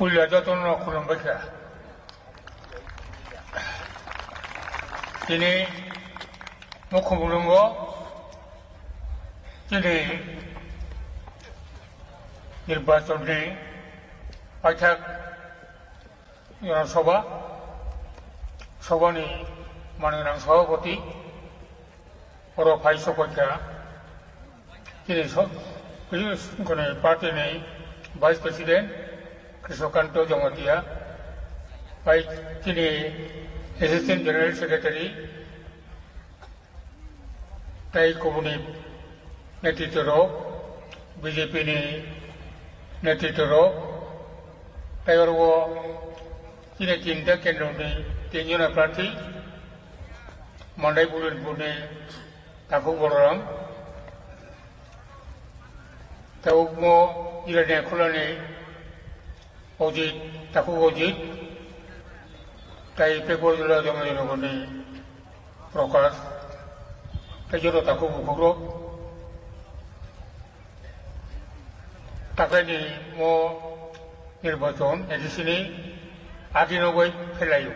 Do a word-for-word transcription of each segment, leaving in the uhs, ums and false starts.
Puila jotono khulumbaikha. Tini mukhumulungo chini nirbachonni paithak Jana Sabha, Sabhani manwi rang Sabhapati, oro phai sokphaikha chini so-, chini party ni Vice President Krishnakanto Jamatia, bai chini Assistant General Secretary, tei kubuni netritworok, B J P ni netritworok, tei oro chini tinta kendroni tinjona prarthi, Mandai Bulanpurni Takhuk Balaram, tei ukmo Irania Khulani Ojit, Takhuk Ojit, tei Pekbor Jila Jamatia Nogorni Prakash, tei joto takhuk bukhukrok. Taklaini mo nirbachon A D C ni agino bai phelaio.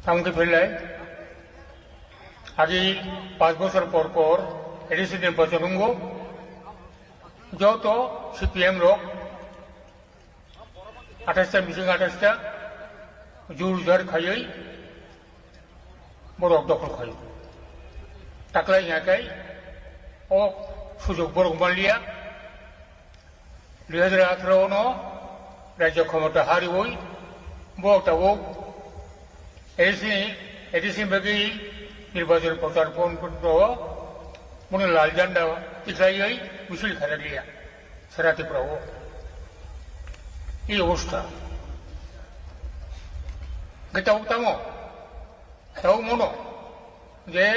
Tamo khe phelai, agi panch bochor por por A D C nirbachon wngo, joto C P M rok athais ta bising athais ta jur jar khaiwi borok dokhol khaio. Taklai hwnka khe o sujok borok manliya. Dui hajar atharo no rajya khomota hariwi bo tabuk A D C, A D C bagwi nirbachon prochar pon pon o boni lal janda tikhlaiwi misil khairokliya sara Tripura o. Ei obostha. Hwnkhe tabuk tamo? Tabuk mono je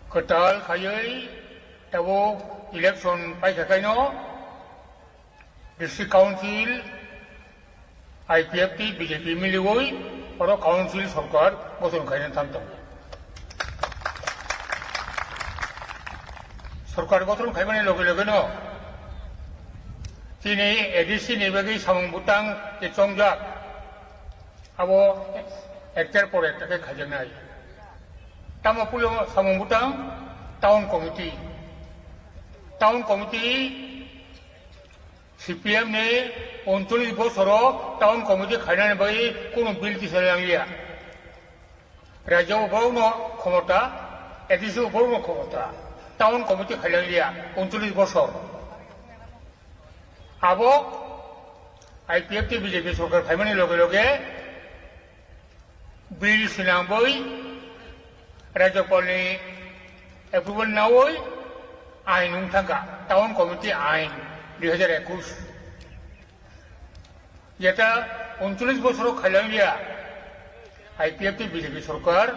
kwtal khaiwi tabuk election paikha kaino District Council, I P F T, B J P miliwi oro council sorkar gothon khaina thanto. Sorkar gothon khaimani loge loge no chini A D C ni bagwi samung bwtang je chongjak, abo ektar por ekta khe khaijaknai. Tamo pulo samung bwtang town committee. Town committee C P M ni uncholish bosoro town committee khainani bagwi kunu bill kisa langliya. Rajya o borokno khomota, A D C o borokno khomota. Town committee khailangliya uncholish bosor. Abo I P F T B J P sorkar phaimani loge loge bill swnamwi Rajyapalni approval nawi ain wng thangkha, Town Committee ain dui hajar ekush. Jeta uncholish bosoro khailangliya I P F T B J P sorkar,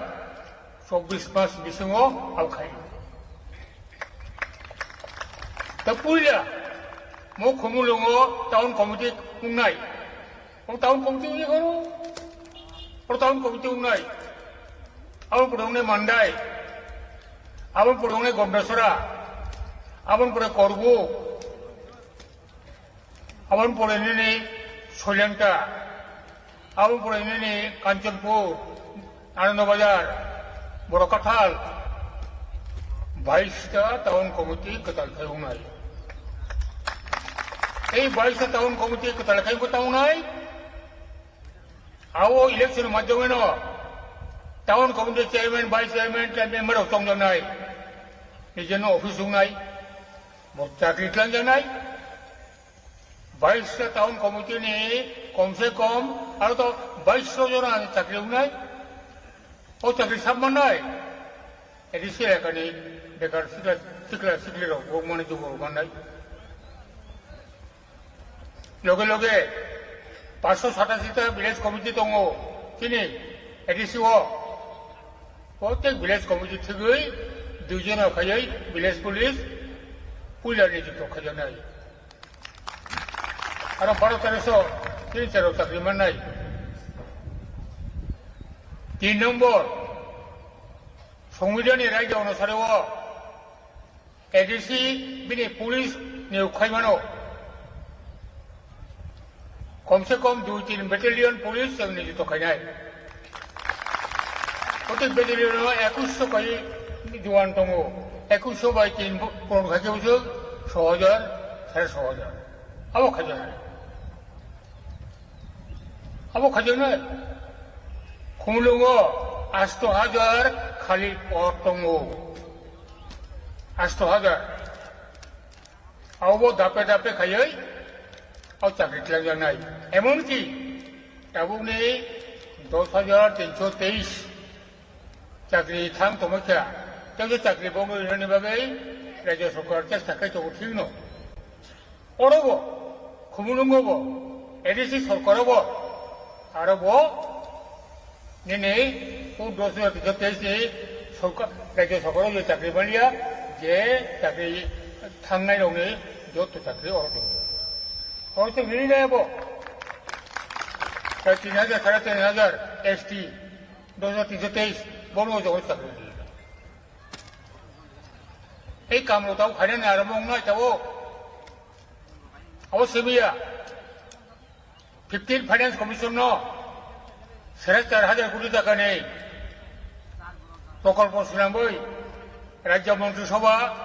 chobbish mas bisingo abo khai. Ta puila mo Khumulwngo town committee wngnai. O town committee wngya khoro. O town committee wngnai. Aboni pore wngnai Mandai. Aboni pore wngnai Gondasora. Aboni pore Korbuk. Aboni pore nini Soilengta. Aboni pore nini Kanchanpur, Anandabazar, Borokathal, bais ta town committee kwtal khai wngnai. Ei bais ta town committee kwtal khai wngkha ta wngnai. Abo election madhyameno town committee chairman, vice chairman, tei member rok chongjaknai. Nijeno office wngnai. Bo chakri twlangjaknai. Bais ta town committee ni kom se kom aro to bais jona chakri wngnai. O chakri sab mannai. A D C elakani bekar sikla, sikla sikli rok bo mani jubo mannai. Loge loge paanch sho satashi ta village committee tongo chini A D C o. Protek village committee thigwi dui jona khaiwi village police puila nijukto khaijaknai. Aro baro teroso tin charo chakri mannai. Tin nombor, Songbidanni raida onusare o A D C bini police niyok khai mano. Kom se kom dui tin battalion police chwng niyoto khainai. Prottek battalion o ekush sho kai juan tongo. Ekush sho bai tin puron khaikhe bwswk sho hajar, sare sho hajar. Abo khaijaknai. Abo khaijaknai. Khumulwngo asto hajar khali pod tongo. Asto hajar. Abo dape dape khaiwi o chakri twlangjaknai. Emonki tabukni dos hajar tinso teis chakri thang tongmokha. Tei o chakri bongni rinani bagwi rajya sarkar chesta khai tongo thikno. Orobo, Khumulwngobo, A D C sorkarobo, arobo, nini o dos hajar teis ni sorkar, rajya sorkaro je chakri manya, je chakri thangnai rokni joto chakri oro tongo. Oro se rini nai abo. Sare tin hajar, sare tin hajar S T, dos hajar tinso teis, bono joto chakri. Ei kamlo tau khainani aro mong nai tao. Abo simiya. Fifteen Finance Commission no sare char hajar koti taka ni prokolpo swnamwi Rajya Montri Sabha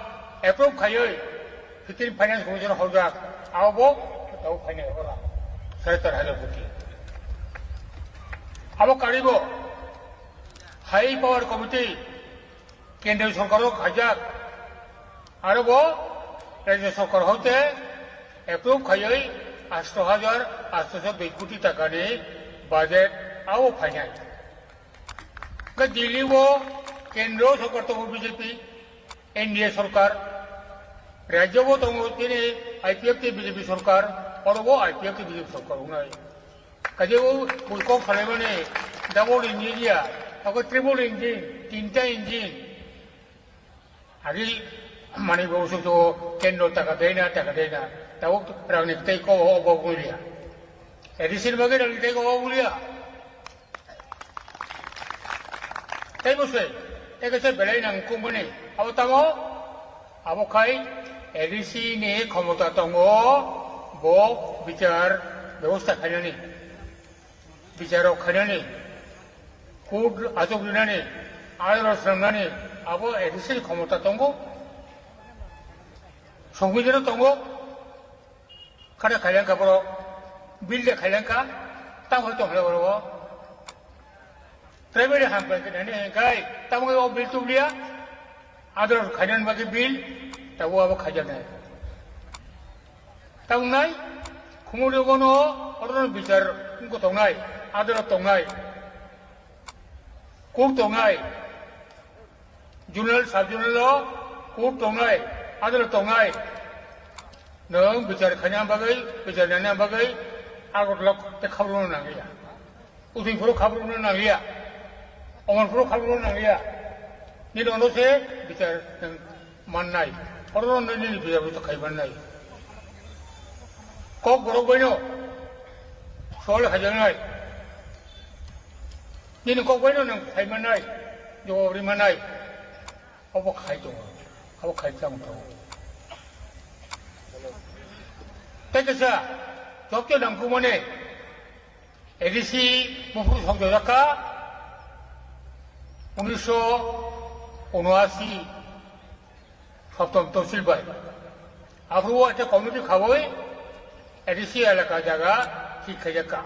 approve khaiwi fifteen Finance Commission horjak, abo tau khainai ora sare char hajar koti. Abo karibo High Power Committee Kendriya sorkaro khaijak, aro bo rajya sorkar hoite approve khaiwi asto hajar asto dui koti takani budget abo phainai. Hwnkhe Delhi o kendro sorkar tongo B J P, N D A sorkar, rajyo bo tongo tini I P F T B J P sorkar, oro bo I P F T B J P sorkar wngnai. Kaje o bui kok salaimani double engine ya, abo triple engine, tinta engine. Agi mani bo usuk to kendro taka dena, taka dena. Tabo rangni tei ko o bo gulia. Edisin bagi rangni tei ko o gulia. Tei bo se, tei kaisa belai nang kung bani. Abo tamo, abo khai A D C ni khomota tongo, bo bichar bebosta khainani. Bichar rok khainani, court achuk rinani, adalot swnamnani, abo A D C ni khomota tongo. Songbidhano tongo. Khare khailangkha borok, bill de khailangkha, tamo tong khlai borok o. Primary hambai khe nani hwnkhe tamo o bill tubliya, adalot khainani bagwi bill, tabo abo khaijaknai. Tabuknai, khumui rok no, oro no bichar wngkha tongnai, adalot tongnai, court tongnai. General, sub general o court tongnai, adalot tongnai. Nwng bichar khaina bagwi, bichar naina bagwi Agartala te khabrokno nangliya. Udaipuro khabrokno nangliya. Omonpuro khabrokno nangliya. Nini ono se bichar nwng mannai. Oro no nini bichar bo khai mannai. Kok borok baino sol hajaknai. Nini kok baino nwng khai mannai, jawab ri mannai. Obo khai tongo, abo khai tamo tongo. Tei kaisa, joto nangkukmani A D C buphuru sokjojak kha, unisho unoashi, Saptam Tosil bai. Aphuru o ekta committee khaui A D C elaka jaga thik khaijak kha.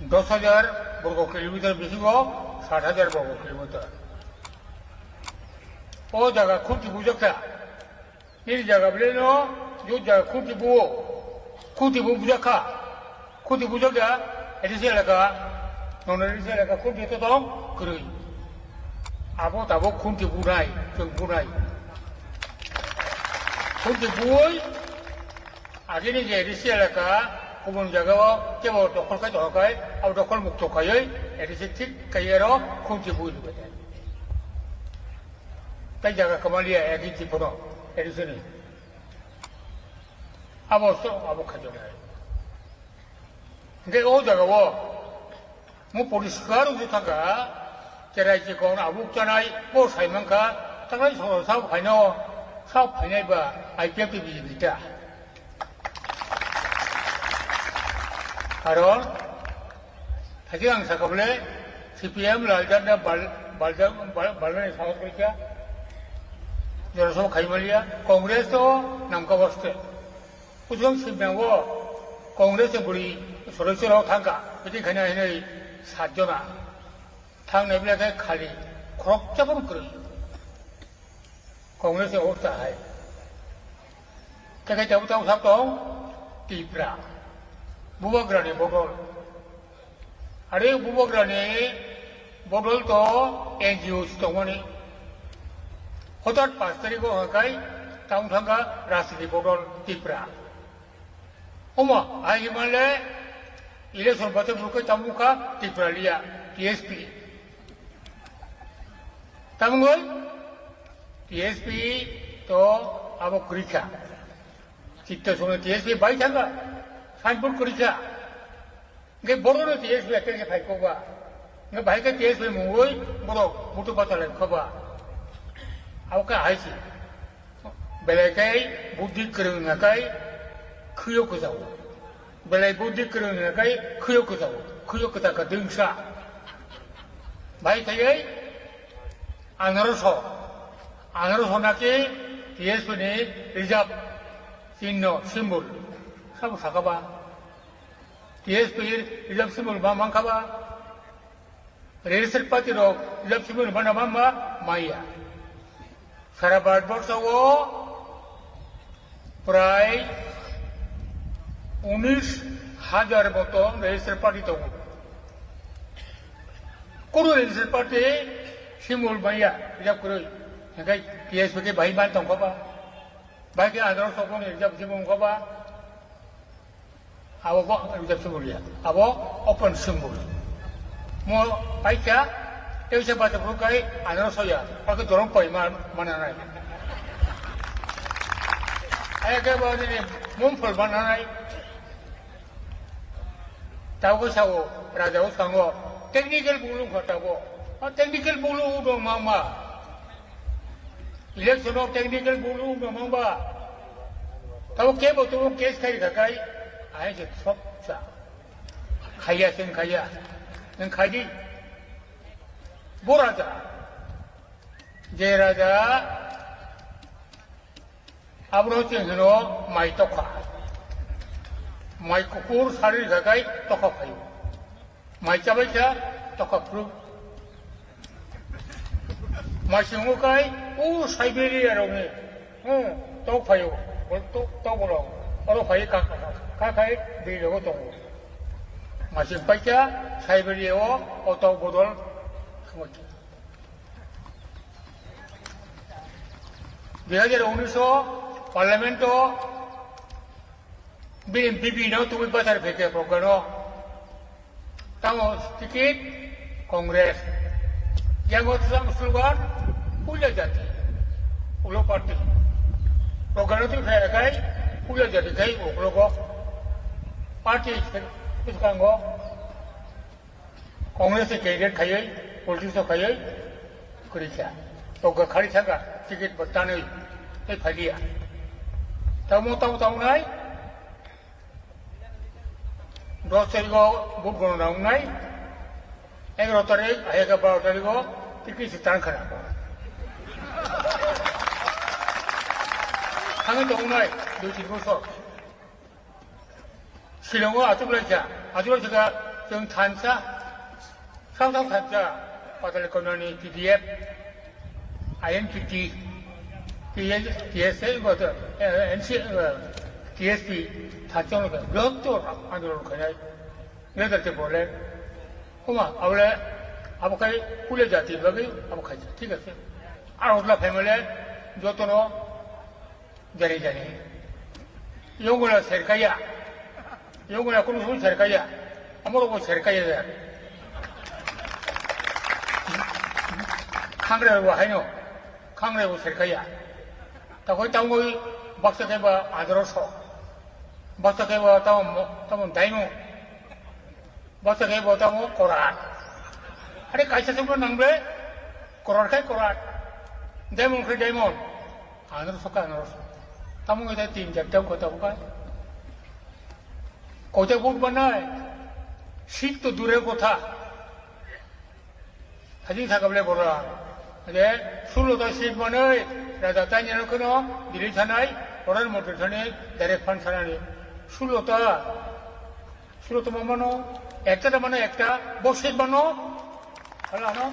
Dos hajar borgo kilometer bisingo sat hajar borgo kilometer. O jaga khunti bujak kha. Nini jaga belai no, jo jaga khunti buo. Khunti bu bujak kha. Khunti bujak ya, A D C elaka, nono A D C elaka khunti to tong, kwrwi. Abo tabuk khunti bunai, chwng bunai. Khunti buoi, Agini je A D C elaka kubun jagao kebo dokhol khai tongkha khai, abo dokhol mukto khaiwi A D C thik khai aro khunti bui rwbaide. Tai jaga kwmaliya agi jiphano A D C ni. Abo so, abo khaijak nai. Hingke o jagao Mo poriskar wngwi thangkha, cherai chikon abuk chanai bo sai mankha, tangnai soro sak phaino, sak phainai ba I P F T B J P ta. Karon, thajak ang sakha bole, C P M laljakna bal-, baljak-, bal-, balnani sahos khaikha, Jana Sabha khaimaliya, Congress to namkha boste. Kuchung simnango, Congress ni bwrwi soroichorok thangkha, meeting khaina hinwi sat jona. Thangnai bwlai khe khali khoroksa phano kwrwi. Congress ni obostha hai. Tei khe tabuk tabuk sak tong Tipra. Bubagrani bodol. Are bubagrani bodol to N G O si tongmani. Hotat pash tarikh o hwnkhai tamo thangkha rajniti bodol Tipra. Omo, hai himale election bate bwrwkhe tamo wngkha Tipraliya, T S P. Tamo wngwi T S P to abo kwrwikha. Chitto songni T S P bai thangkha, signboard kwrwikha. Hingke borokno T S P attack khe phai kok ba. Hingke bahai khe T S P mungwi borok butu bata lai kha ba. Abo khe hai se. Belai khe buddhi kwrwng hwnka khe khwiyo kwchao. Belai buddhi kwrwng hwnka khe khwiyo kwchao. Khwiyo kwchar kha dwngsa. Bahai thaiwi anoroso. Anoroso na khe T S P ni reserve chinno symbol. Sabo sakha ba. T S P reserve symbol ma mankha ba? Registered party rok reserve symbol mana ma ma maya. Sara Bharat borsho o prai unis hajar moto registered party tongo. Kono registered party symbol maya reserve kwrwi. Hingke T S P khe bahai man tongkha ba? Bahai khe adaro sokoni reserve symbol wngkha ba? Abo bo reserve symbol ya. Abo open symbol. Mo paikha, teisa bata phuru kai anaro soya. Pake dorong koi ma, mana nai. Aya ke bo ni mum phol mana nai. Tabo sao, raja o sango. Technical bulu kho tabo. O technical bulu udo mama. Election o technical bulu wngma mangba. Tabo kebo tabo case khai rikha kai. Ai je thok cha. Khaiya sing khaiya. Nang khai di. Bo raja. Je raja. Abro cheng hino mai tokha. Mai kukur sari rikha kai tokha phaio. Mai chabai kha tokha phuru. Mai singo kai o Siberia rokni, hmm, tok phaio, bol tok, tok bolong. Oro phai ka, ka, ka, ka khai bini logo tongo. Mai sing paikha Siberia o, o tok bodol. Dui hajar unis o Parliament o bini B P no tubui bachar phaikha program o. Tamo ticket Congress. Yang o tamo slogan Puila Jati. Ulo party. Program tu phai kai Puila Jati kai ulo go. Party sekango Congress candidate khaioi, politics khaioi, kwrwi kha. Toga khari saka ticket bo tanwi tei phailia. Tamo tamo tamo nai. Dos tarikh o vote gorona wngnai, egaroh tarikh, hai khe baro tarikh o tikri se tan khana. Thangwi tongnai dui tin bosor. Shillong o achuk laikha, achuk laikha chwng thansa. South South thansa, Patalikonani T D F, I N P T, T S, T S A, eh, N C, eh, T S P, thansa no khe, joto andolon khainai, greater te bole, kuma, abole, abo khai, kule jati bagwi, abo khai, thik ase. Ar hotla phaimale, jotono, Jani jani. Yongula serkaya. Yongula kunu sun serkaya. Amoro bo serkaya ya. Khangre bo haino. Khangre bo serkaya. Takoi tangoi baksa keba adroso. Baksa keba tamo, tamo daimo. Bwsa khe bo tamo korat. Are kaisa se bo nang ble korat khai korat. Diamond khai diamond. Anor soka anor. Tamo ngai tin jak jam kota bukai. Kota but banai. Seat to dure kotha. Hajing sakable bora. Ade, sulo ta seat manoi, raja tanya no kono, Delhi thanai, Oran Motor thanai, direct fan sanani. Sulo ta, sulo ta mamano, ekta ta mano ekta, bo seat mano, hala no,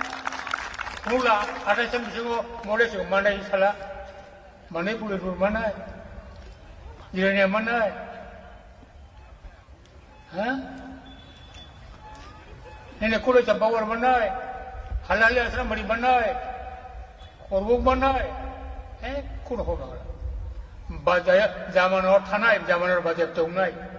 mula, atai sam bisingo, mole sing manai sala, manai puli pur manai, jirania manai. Ha? Nene kulo cha bawar manai, halali asram bari manai, korbuk manai, eh, kuno ho bagala. Bajaya, jamano thanai, jamano bajaya tongnai.